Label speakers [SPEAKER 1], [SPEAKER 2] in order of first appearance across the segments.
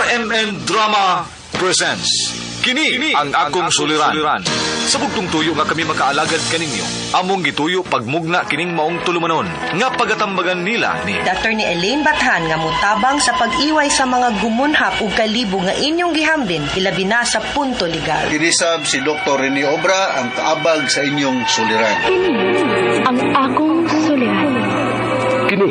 [SPEAKER 1] RMN Drama presents Kini ang akong suliran. Sa bugtong tuyo nga kami makaalagad kaninyo, among gituyo pagmugna kining maong tulumanon nga pagatambagan nila ni
[SPEAKER 2] Attorney Elaine Bathan nga mutabang sa pag-iway sa mga gumunhap ug kalibo nga inyong gihambin ilabi na sa punto legal.
[SPEAKER 3] Kinisab si Dr. Rene Obra ang kaabag sa inyong suliran.
[SPEAKER 4] Kini ang akong suliran.
[SPEAKER 5] Kini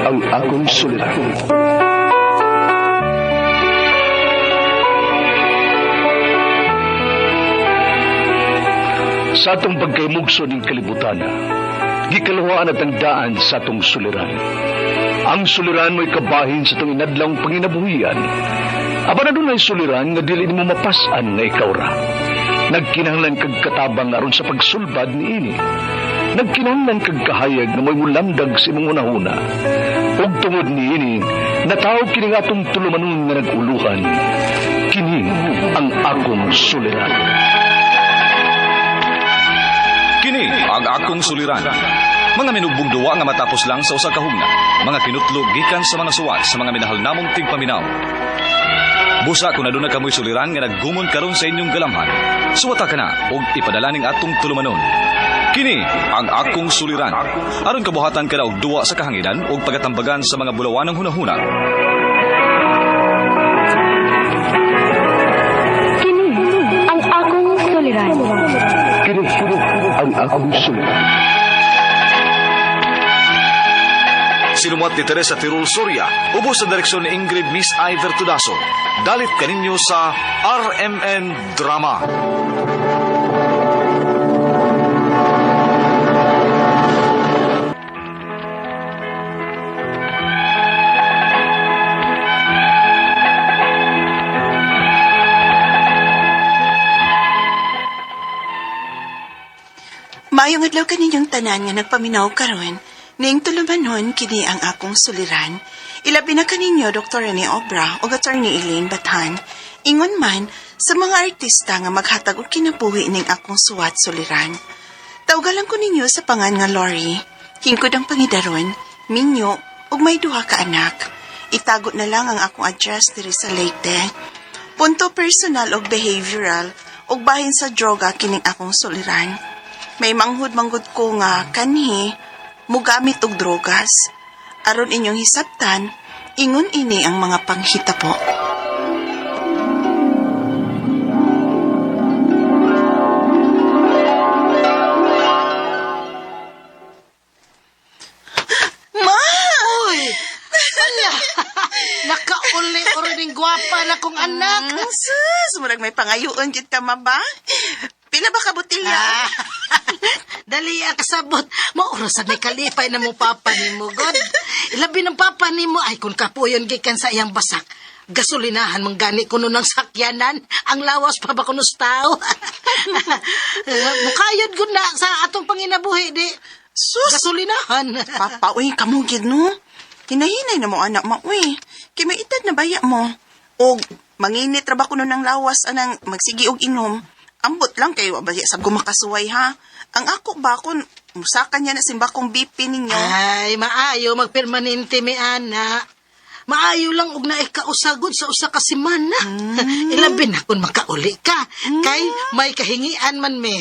[SPEAKER 5] ang akong suliran. Sa atong pagkaymugso ning kalibutan, gikaluhaan at ang daan sa atong suliran. Ang suliran mo'y kabahin sa atong inadlawng panginabuhian. Apan adunay suliran nga dili nimo mapas-an nga ikaw ra. Nagkinahanglan kag katabang aron sa pagsulbad niini. Nagkinahanglan kag kahayag nga mo'y mulamdag sa imong hunahuna. Ug tungod niini, nataw kini nga atong tulumanon nga nag-uluhan. Kini ang akong suliran.
[SPEAKER 1] Kini ang akong suliran. Mga minugbong duwa nga matapos lang sa usa ka hugna. Mga kinutlo gikan sa mga suwat sa mga minahal namong tigpaminaw. Busa kung aduna kamoy suliran nga naggumon karon sa inyong galamhan. Suwata ka na og ipadala ning atong tulumanon. Kini ang akong suliran. Aron kabuhatan ka na og duwa sa kahanginan ug pagatambagan sa mga bulawanang hunahuna.
[SPEAKER 4] Kini ang akong suliran.
[SPEAKER 5] Kini ang akong suliran.
[SPEAKER 1] Sinumuat ni Teresa Tirul Soria, ubos sa direksyon ni Ingrid Miss Iver Tudaso. Dalit kaninyo sa RMN Drama.
[SPEAKER 6] Maayong adlaw kaninyong tanan nga nagpaminaw karon. Ning tulumanon kini ang akong suliran. Ilabi na kaninyo Dr. Rene Obra ug Attorney Elaine Bathan. Ingon man sa mga artista nga maghatag og kinabuhi ning akong suwat suliran. Tawgalan ko ninyo sa pangan nga Lori. Hingkod ang pangidaron, minyo ug may duha ka anak. Itago na lang ang akong address diri sa Leyte. Punto personal og behavioral ug bahin sa droga kining akong suliran. May manghud manggod ko nga kanhi mugamit og drogas. Aron inyong hisabtan, ingon ini ang mga panghitabo. Ma!
[SPEAKER 7] Uy! Wala! Nakauli rin gwapa na kong anak.
[SPEAKER 6] Sus, murag may pangayuon gid ka ma ba? Pila ba ka botelya?
[SPEAKER 7] Ah, dali ang kasabot. Maurasan ni kalipay na mo papa ni mo, God. Ilabi ng papa ni mo, ay kung kapuyon gikan sa iyang basak. Gasolinahan man gani kuno ng sakyanan. Ang lawas pa ba kuno sa tao? Mukayod gud na sa atong panginabuhi di.
[SPEAKER 6] Sus!
[SPEAKER 7] Gasolinahan.
[SPEAKER 6] Papa, uy, kamo gid no. Hinahinay na mo anak ma, uy. Kay may edad na baya mo. Og manginit ra ba kuno ng lawas anang magsigi og inom. Ambot lang kayo ba sa gumakasuway ha. Ang ako ba kun musaka niya na simba kong BP ninyo.
[SPEAKER 7] Ay, maayo magpermanente mi ana. Maayo lang og naikausagod sa usa ka semana. Ilabi na kung makauli ka. Kay may kahingian man mi.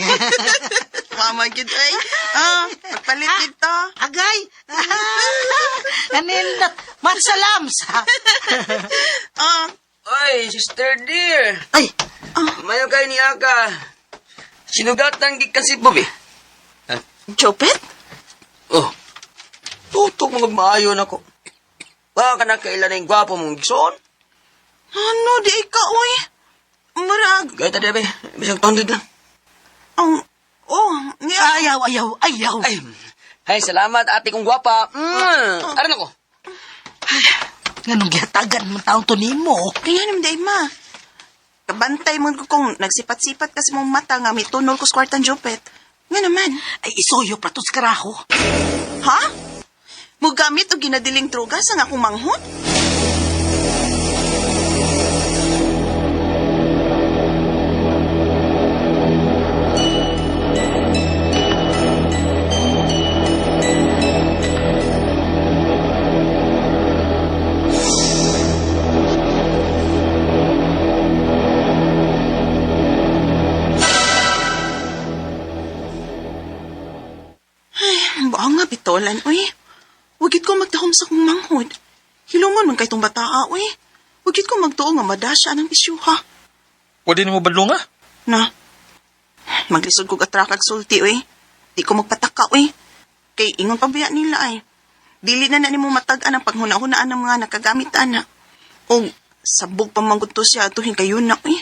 [SPEAKER 6] Mama gid ay. Ah, pagpalit dito.
[SPEAKER 7] Agay. Anindot. Mansalam sa.
[SPEAKER 6] Ah,
[SPEAKER 8] Oy, sister dear.
[SPEAKER 7] Ay,
[SPEAKER 8] Mayo kay ni Aka. Sinugatan gikan si Bobby.
[SPEAKER 6] Jopet?
[SPEAKER 8] Oh. Tutok mga maayo nako. Wa ka na kailan ang gwapo mong gison.
[SPEAKER 6] Ano di ka uy? Murag
[SPEAKER 8] Gaya ta dibe, bisag tondid lang.
[SPEAKER 6] ang oh, niya.
[SPEAKER 7] ayaw, ayaw, ayaw.
[SPEAKER 8] Ay, ay salamat ate kong gwapa. Aran ako.
[SPEAKER 7] Nganong gihatagan man taong to nimo?
[SPEAKER 6] Kaya naman day ma. Kabantay mo ko kung nagsipat-sipat kasi mong mata nga may tunol ko sa kwartang Jopet. Nga naman.
[SPEAKER 7] Ay, isuyo pa to sa karaho.
[SPEAKER 6] Ha? Mugamit og ginadiling droga sa nga akong manghod? Alan, uy. Wagit ko magdahom sa kong manghod. Hilungon man kay tong bataa, uy. Wagit ko magtuo nga madasya ang bisyuha.
[SPEAKER 9] Pwede nimo badlunga?
[SPEAKER 6] Na, maglisod kog atrakag sulti, uy. Di ko magpataka, uy. Kay ingon pabiya nila, ay. Dili na na nimo matag-an ang paghuna-hunaan ng mga nakagamit, ana. O, sabog pa man gud to siya atuhin kayo na, uy.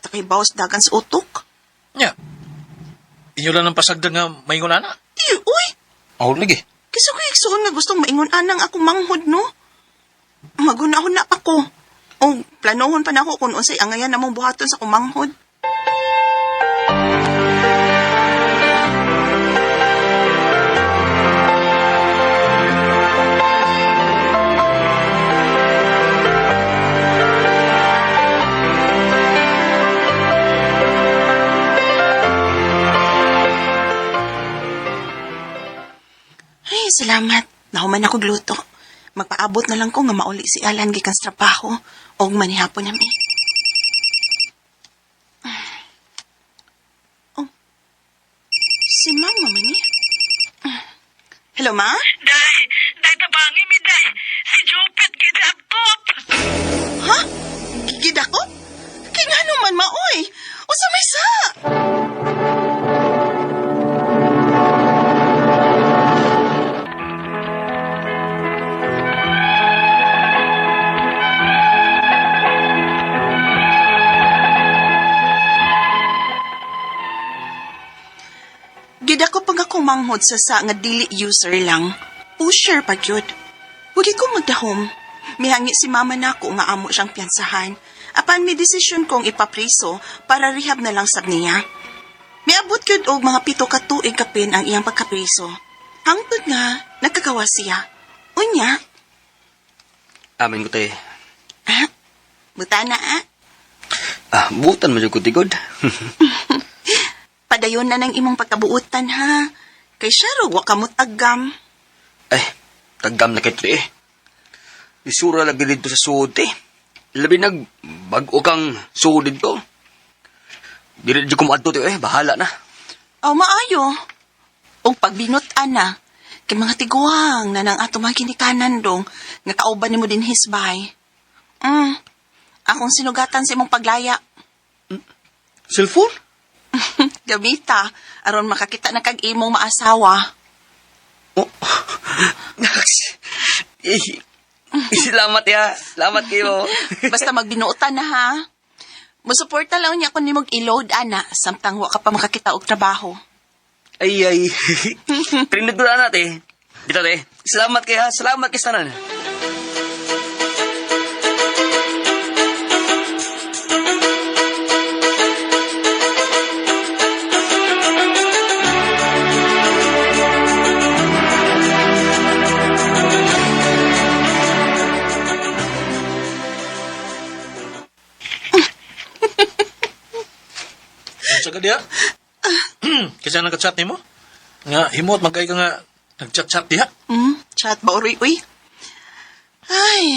[SPEAKER 6] Takay bawas dagan sa utok.
[SPEAKER 9] Nya. Inyo lang ang pasagdan nga maingon ana.
[SPEAKER 6] Di, uy.
[SPEAKER 9] Aw lagi.
[SPEAKER 6] Kisa ko igsuon nga gustong maingon anang akong manghod, no? Maghuna-huna pa ko. O, planohon pa nako kung unsay angayan namong buhaton sa akong manghod. Ay, salamat. Nahuman ako gluto. Magpaabot na lang ko nga mauli si Alan gikan sa trabaho og manihapon nami. Oh. Si Mama man ni. Hello, Ma?
[SPEAKER 7] Day, day tabangi mi day. Si Jupet gidakop.
[SPEAKER 6] Ha? Gidako? Kay ngano man maoy? Usa may sa? Gidako pag ako manghod sa sa nga dili user lang. Pusher pa gyud. Wagi ko magdahom. Mihangi si mama nako nga amo siyang piyansahan. Apan may desisyon kong ipapriso para rehab na lang sab niya. Miabot gyud og mga 7 ka tuig kapin ang iyang pagkapriso. Hangtod nga nagkagawa siya. Unya,
[SPEAKER 8] Amin ko te.
[SPEAKER 6] ah, buta na ah.
[SPEAKER 8] Ah, butan mo jud ko tigod.
[SPEAKER 6] Padayon na ng imong pagkabuutan ha. Kay siya ro, wa ka mo tagam.
[SPEAKER 8] Ay, tagam na kay te eh. Isura lagi dito sa suod eh. Labi nag bag-o kang suod dito. Dili jud ko moadto te eh, bahala na.
[SPEAKER 6] Aw maayo. Og pagbinot ana, kay mga tiguang na nang ato mga ginikanan dong, nga kauban nimo din hisbay. Akong sinugatan sa imong paglaya.
[SPEAKER 8] Cellphone?
[SPEAKER 6] Gamita, aron makakita na kag imong maasawa.
[SPEAKER 8] Oh. Eh, salamat ya. Salamat kayo.
[SPEAKER 6] Basta magbinuotan na ha. Musuporta lang niya kung nimog i-load ana, samtang wa ka pa makakita og trabaho.
[SPEAKER 8] Ay, ay. Trinid ko na te. Dito te. Salamat kayo ha. Salamat kay tanan.
[SPEAKER 9] Unsa ka diha? Kasi nang chat nimo? Nga himot magkay ka nga nagchat-chat diha.
[SPEAKER 6] Chat ba uri uy? Ay,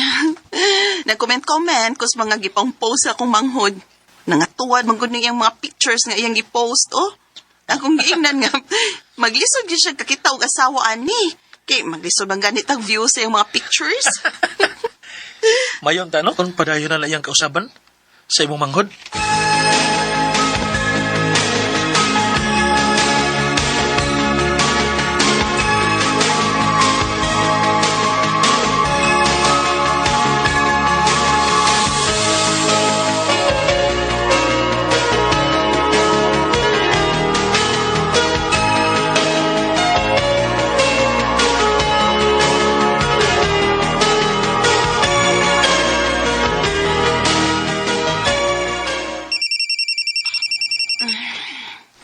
[SPEAKER 6] nag-comment-comment kus mga gipang post akong manghod. Nangatuwad man gud iyang mga pictures nga iyang gipost oh. Akong giingnan nga maglisod gyud siya kakita og asawa ani. Kay maglisod man ganit ang views sa iyang mga pictures.
[SPEAKER 9] Mayon ta no kung padayon na lang iyang kausaban sa imong manghod.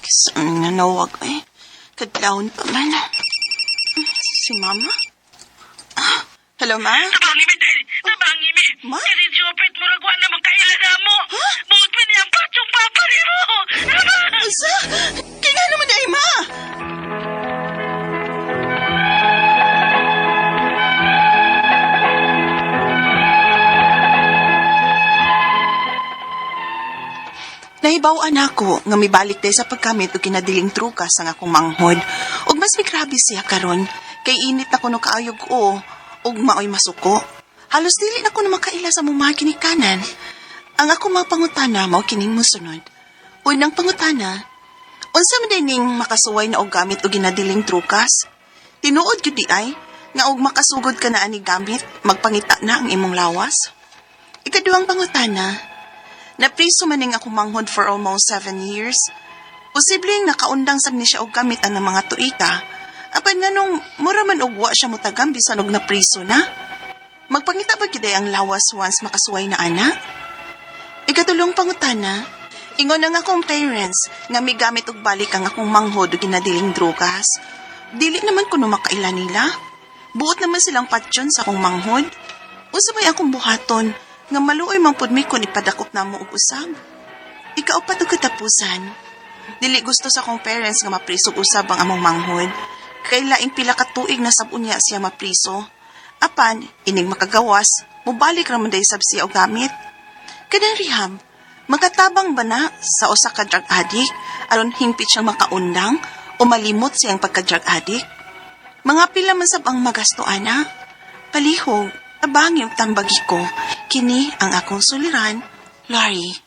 [SPEAKER 6] Saan nga nawag eh? Kadlawon pa man. Si mama? Ah, hello, ma?
[SPEAKER 7] Tabangi mi day, tabangi mi.
[SPEAKER 6] Ma?
[SPEAKER 7] Si Jupet murag wa na makaila na mo. Buot pa niya ang patsong papa nimo.
[SPEAKER 6] Unsa? Kaya nga naman ay, ma? Nahibaw-an ako nga mibalik day sa pagkamit og kinadiling truka sa akong manghod. Ug mas migrabe siya karon Kay init na kuno kaayog o, ug maoy masuko. Halos dili na kuno makaila sa among mga ginikanan. Ang ako mga pangutana mao kining mosunod. Unang pangutana, unsa man diay ning makasuway na og gamit og ginadiling drugas? Tinuod gyud diay nga og makasugod ka na ani gamit, magpangita na ang imong lawas? Ikaduhang pangutana, napriso man ning akong manghod for almost 7 years. Posibleng nakaundang sab ni siya og gamit ang mga tuiga. Apan nganong mura man og wa siya mutagam bisan og napriso na? Magpangita ba gyud ang lawas once makasuway na ana? Ikatulong pangutana, ingon ang akong parents nga migamit og balik ang akong manghod og ginadiling drugas. Dili naman kuno makaila nila. Buot naman silang patyon sa akong manghod. Unsa may akong buhaton nga maluoy man pud mi kun ipadakop namo og usab? Ikaupat ug katapusan, dili gusto sa akong parents nga mapriso usab ang among manghod. Kay laing pila ka tuig na sab unya siya mapriso. Apan, inig makagawas, mubalik ra man day sab siya og gamit. Kanang rehab, makatabang ba na sa usa ka drug addict aron hingpit siyang makaundang o malimot siyang pagka-drug addict? Mga pila man sab ang magasto ana? Palihog, tabangi og tambagi ko. Kini ang akong suliran, Larry.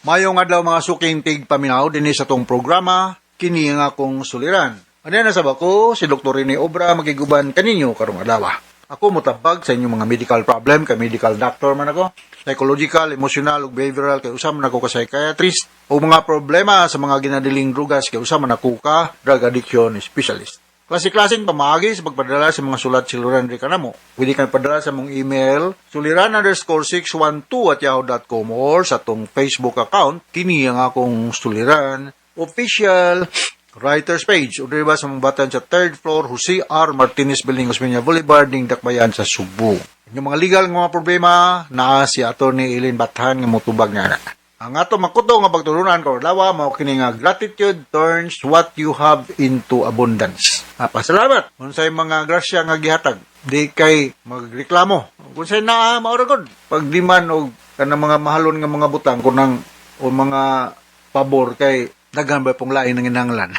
[SPEAKER 3] Mayong adlaw, mga suking tigpaminaw, dinhi sa atong programa, kini ang akong suliran. Ano na sa ko, si Dr. Rene Obra makiguban kaninyo karong adlaw. Ako motabag sa inyong mga medical problem, kay medical doctor man ako. Psychological, emotional, ug behavioral, kay usa man ako ka psychiatrist. O mga problema sa mga ginadiling drugas, kay usa man ako ka drug addiction specialist. Klase-klaseng pamaagi sa pagpadala sa mga sulat siluran ri kanamo. Pwede ka padala sa mong email suliran_612@yahoo.com or sa atong Facebook account, kini ang akong suliran official writers page, o diri ba sa mong button sa third floor, Jose R. Martinez Building, Osmeña Boulevard, ning Dakbayan sa Sugbo. Inyong mga legal nga mga problema, naa si Atty. Eileen Bathan nga motubag nga na. Ang ato makuto nga pagtulunan karong adlaw mao kini nga "Gratitude turns what you have into abundance." Ah, pasalamat unsay mga grasya nga gihatag. Di kay magreklamo. Kung say naa, mao ra gud. Pag di man og kanang mga mahalon nga mga butang kunang o mga pabor, kay daghan ba pong lain ang inanglan.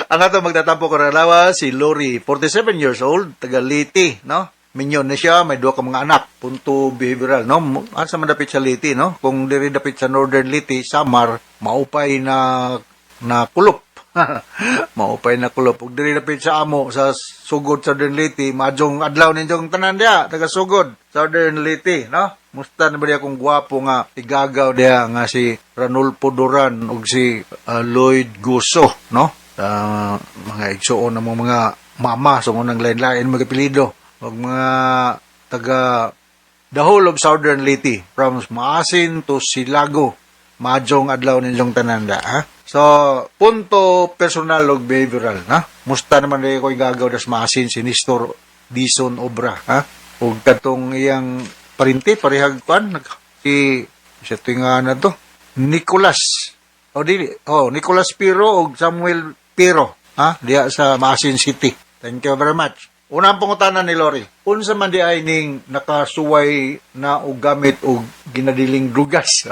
[SPEAKER 3] Ang ato magtatampo karong adlaw si Lori, 47 years old, taga Leyte, no? Minyo na siya, may duha ka mga anak, punto behavioral, no? Asa man dapit sa Leyte, no? Kung diri dapit sa Northern Leyte, Samar, maupay na na kulop. Maupay na kulop. Ug diri dapit sa amo sa sugod Southern Leyte, maayong adlaw ninyong tanan diha, taga sugod Southern Leyte, no? Musta na ba diha akong gwapo nga tigagaw diha nga si Ranulfo Duran ug si Lloyd Guso, no? Mga igsuon ng mga mama so nang lain-lain mga apelyido ug mga taga the whole of Southern Leyte from Maasin to Silago. Maayong adlaw ninyong tanan da, ha? So, punto personal ug behavioral, ha? Musta naman rin ko igagaw das Maasin si Nestor Dison Obra, ha? Ug katong iyang parinti parehag kwan si sa tuwing na to Nicolas o dili, oh, Nicolas Piro ug Samuel Piro, ha, diha sa Maasin City. Thank you very much. Unang pangutana ni Lori, unsa man di ay ning nakasuway na og gamit og ginadiling drugas?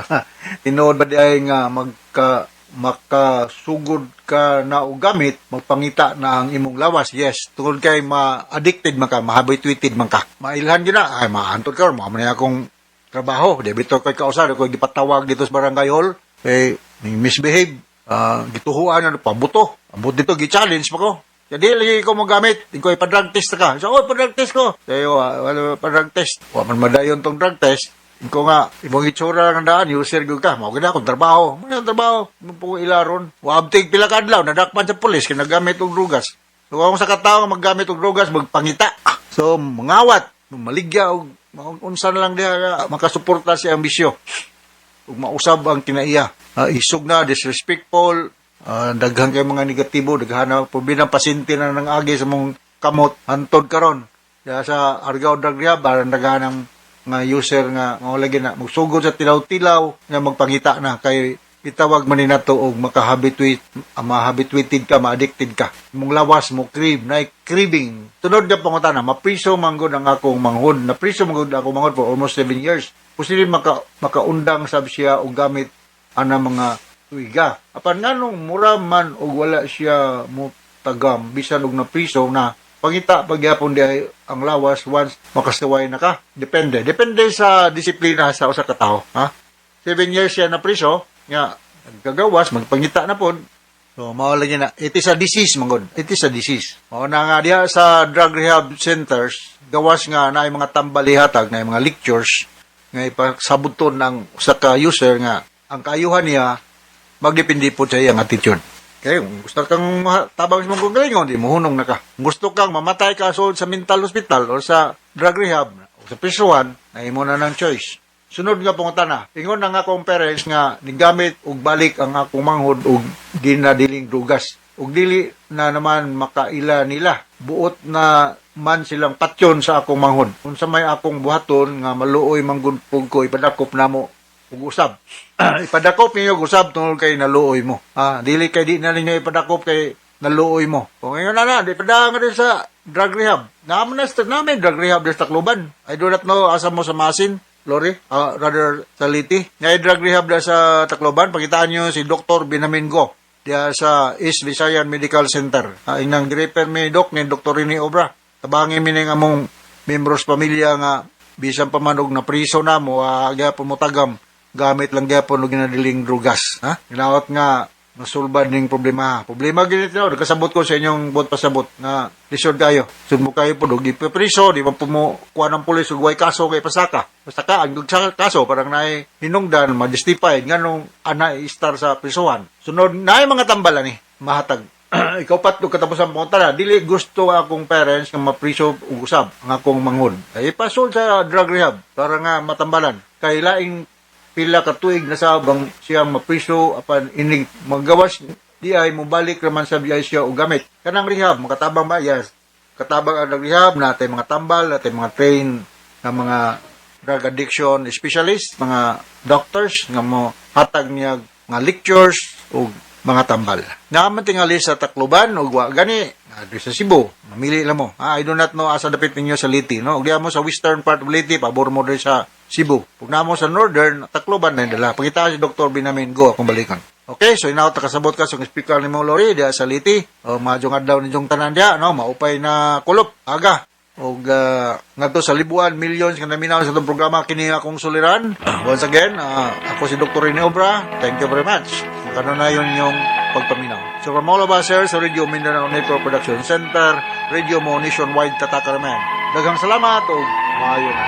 [SPEAKER 3] Tinuod ba di ay nga magka makasugod ka na og gamit, magpangita na ang imong lawas? Yes, tungod kay ma-addicted man ka, ma-habituated man ka. Mailhan gyud na, ay maantod ka, mao man akong trabaho. Di bitaw kay kausa, di ko gipatawag dito sa barangay hall. Kay misbehave, gituhuan na pabuto. Ambot dito, gi-challenge pa ko. Kaya di lagi ko magamit. Di ko ipa-drug test ka. So, oh, pa-drug test ko. Sayo, wala pa-drug test. Wa man madayon tong drug test. Ko nga, imong itsura nga daan, user gyud ka. Mao gid akong trabaho. Mao akong trabaho. Mo po ilaron. Wa abtig pila ka adlaw, nadakpan sa pulis kay nagamit og drugas. So kung sa katao nga maggamit og drugas, magpangita. So mangawat, maligya og unsa na lang diha makasuporta siya ang bisyo ug mausab ang kinaiya. Isog na, disrespectful, daghan kay mga negatibo, daghan na problema, pasyente na nang agi sa mong kamot hantod karon. Kaya sa Argao Drug Rehab, parang daghan ng mga user nga mao lagi na magsugod sa tilaw-tilaw nga magpangita na, kay itawag man ni nato og makahabituate, mahabituated ka, ma-addicted ka. Imong lawas mo crave, na craving. Sunod na pangutana, mapriso manggod ang akong manghod. Napriso manggod akong manghod for almost 7 years. Posible makaundang sab siya og gamit ana mga tuiga? Apan nganong mura man og wala siya mo tagam bisan og napriso na, pangita pagyapon di ay ang lawas once makasuway na ka. Depende. Depende sa disiplina sa usa ka tawo, ha? 7 years siya na priso, nga nagkagawas, magpangita na pod. So, mao lagi na. It is a disease, man gud. It is a disease. Mao na nga diha sa drug rehab centers, gawas nga naay mga tambal ihatag, naay mga lectures, nga ipasabuton ng usa ka user nga ang kaayuhan niya magdepende po sa iyang attitude. Okay, kung gusto kang tabang sa mong kagalingon, di mo hunong na ka. Kung gusto kang mamatay ka sa mental hospital or sa drug rehab o sa prisuhan, na imo na ng choice. Sunod nga pangutana, ingon na nga akong parents nga nigamit og balik ang akong manghod og ginadiling drugas. Ug dili na naman makaila nila. Buot na man silang patyon sa akong manghod. Unsa may akong buhaton nga maluoy man gud pud ko, ipadakop namo ug usab. Ipadakop ninyo og usab tungod kay naluoy mo. Ah, dili kay di na ninyo ipadakop kay naluoy mo. Kung ngayon na na, di padaan ka din sa drug rehab. Naman na sa namin drug rehab sa Tacloban. I do not know asa mo sa Maasin, Lori, rather sa Leyte. Nga drug rehab na sa Tacloban, pakitaan nyo si Dr. Binamin Go diya sa East Visayan Medical Center. Inang girefer mi doc ni Dr. Rene Obra. Tabangi mi ning among membros pamilya nga bisan pa man og napriso na mo, gyapon mo tagam, gamit lang gyapon og ginadiling drugas, ha? Ginaot nga masulbad ning problema. Problema gini tinuod, kasabot ko sa inyong buot pasabot nga lisod kayo. Sud mo kayo pod og ipapriso, di man po mo kuha ng pulis og way kaso kay pasaka. Basta ka ang sa kaso parang naay hinungdan, ma-justify nganong ana i-star sa prisuhan. Sunod naay mga tambalan ni mahatag. Ikaw pat og katapusan pangutana, dili gusto akong parents nga mapriso ug usab ang akong manghod. Ay ipasol sa drug rehab para nga matambalan. Kay laing pila ka tuig na sabang siyang mapriso, apan inig magawas di ay mobalik raman sa biyay siya og gamit. Kanang rehab makatabang ba? Yes. Katabang ang drug rehab, natay mga tambal, natay mga train nga mga drug addiction specialist, mga doctors nga mo hatag niya nga lectures ug mga tambal. Naaman tingali sa Tacloban ug wa gani adto sa Cebu. Mamili lang mo. Ah, I do not know asa dapit ninyo sa Leyte, no? Ug diha mo sa western part of Leyte, pabor mo diri sa Cebu. Ug namo sa northern, Tacloban na dala. Pakita si Dr. Binamin Go akong balikan. Okay, so inaw ta kasabot ka sa speaker nimo, Lori, diha sa Leyte. O maayong adlaw ninyong tanan diha, no? Maupay na kulop, aga. Og ngadto sa libuan, millions nga naminaw sa atong programa kini akong suliran. Once again, ako si Dr. Rene Obra. Thank you very much. Makano na yung pagpaminaw. So from all of us here sa Radio Mindanao Network Production Center, Radio Mo Nationwide Tatakaraman. Daghang salamat ug maayo na.